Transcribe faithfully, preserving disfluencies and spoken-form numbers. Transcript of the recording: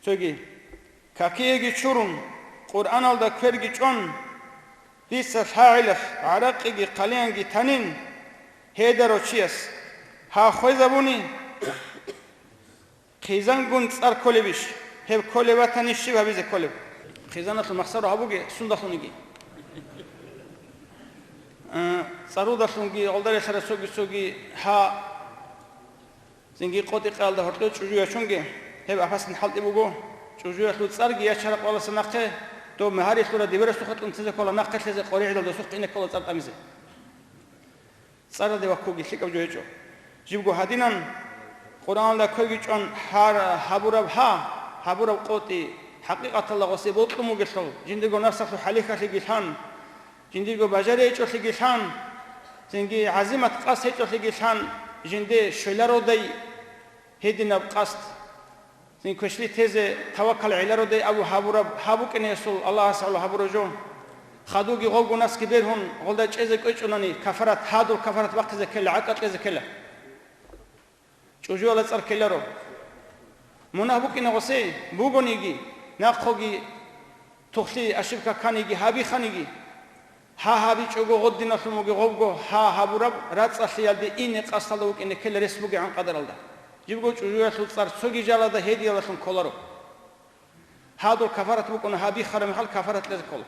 Цоги, какиеги чурун, Къуръаналда кверги чӀван, дица лъагӀелалъ гӀаракъиги хъалиянги танин, гьедаро чияс гьа хвезабуни, хъизангун цӀар кколебищ? Гьеб кколеб батани, щиб гьабизе кколеб? Хъизаналъул махсаро гьабуге сундалъуниги. Э, цӀарудалъунги гъолда релълъараб цоги-цоги гьа Цинги къотӀи-къаялда гьоркьов чӀужу ячунги, гьеб апасин хӀалтӀи буго, чӀужуялъул цӀарги ячараб къоялдаса нахъе, доб магьари лъураб дибирасухъе кьун тезе ккола, нахъе лъезе къоригӀидал досухъ ине ккола цӀар тӀамизе. ЦӀаралде ваккуги лъикӀаб жо гьечӀо. Жибго гьадинан, Къуръаналда кверги чӀван гьар-, гьабураб гьа, гьабураб къотӀи, хӀакъикъаталда гъосе бокьун бугелъул, жиндирго напсалъул хӀалихьалъиги лъан, жиндирго бажари гьечӀолъиги лъан, цинги гӀазимат къасд гьечӀолъиги лъан, жинде щвелародай гьединаб къасд. Цин квешлъи тезе таваккал гӀелародай абу гьабураб гьаб букӀине гьесул Аллагьас гӀоло гьабураб жо. Хадуги гъовгунасги бергьун, гъолда чӀезе кӀвечӀунани, кафарат, гьадул кафарат бахъизе ккела, гӀакъа кьезе ккела. ЧӀужуяла цӀар ккеларо. Мунагь букӀине гъосе бугониги, нахъоги тухлъи ошибка кканиги, гьабиханиги, гьа гьабичӀого гъодиналъун вуги гъобго гьа гьабураб рацӀцӀалъиялде ине къасдалда вукӀине ккела рес бугегӀан къадаралда. Жибго чӀужуялъул цӀар цоги жалазда гьедиялдалъун кколаро. Гьадул кафарат букӀуна, гьабихараб мехалъ кафарат кьезе ккола.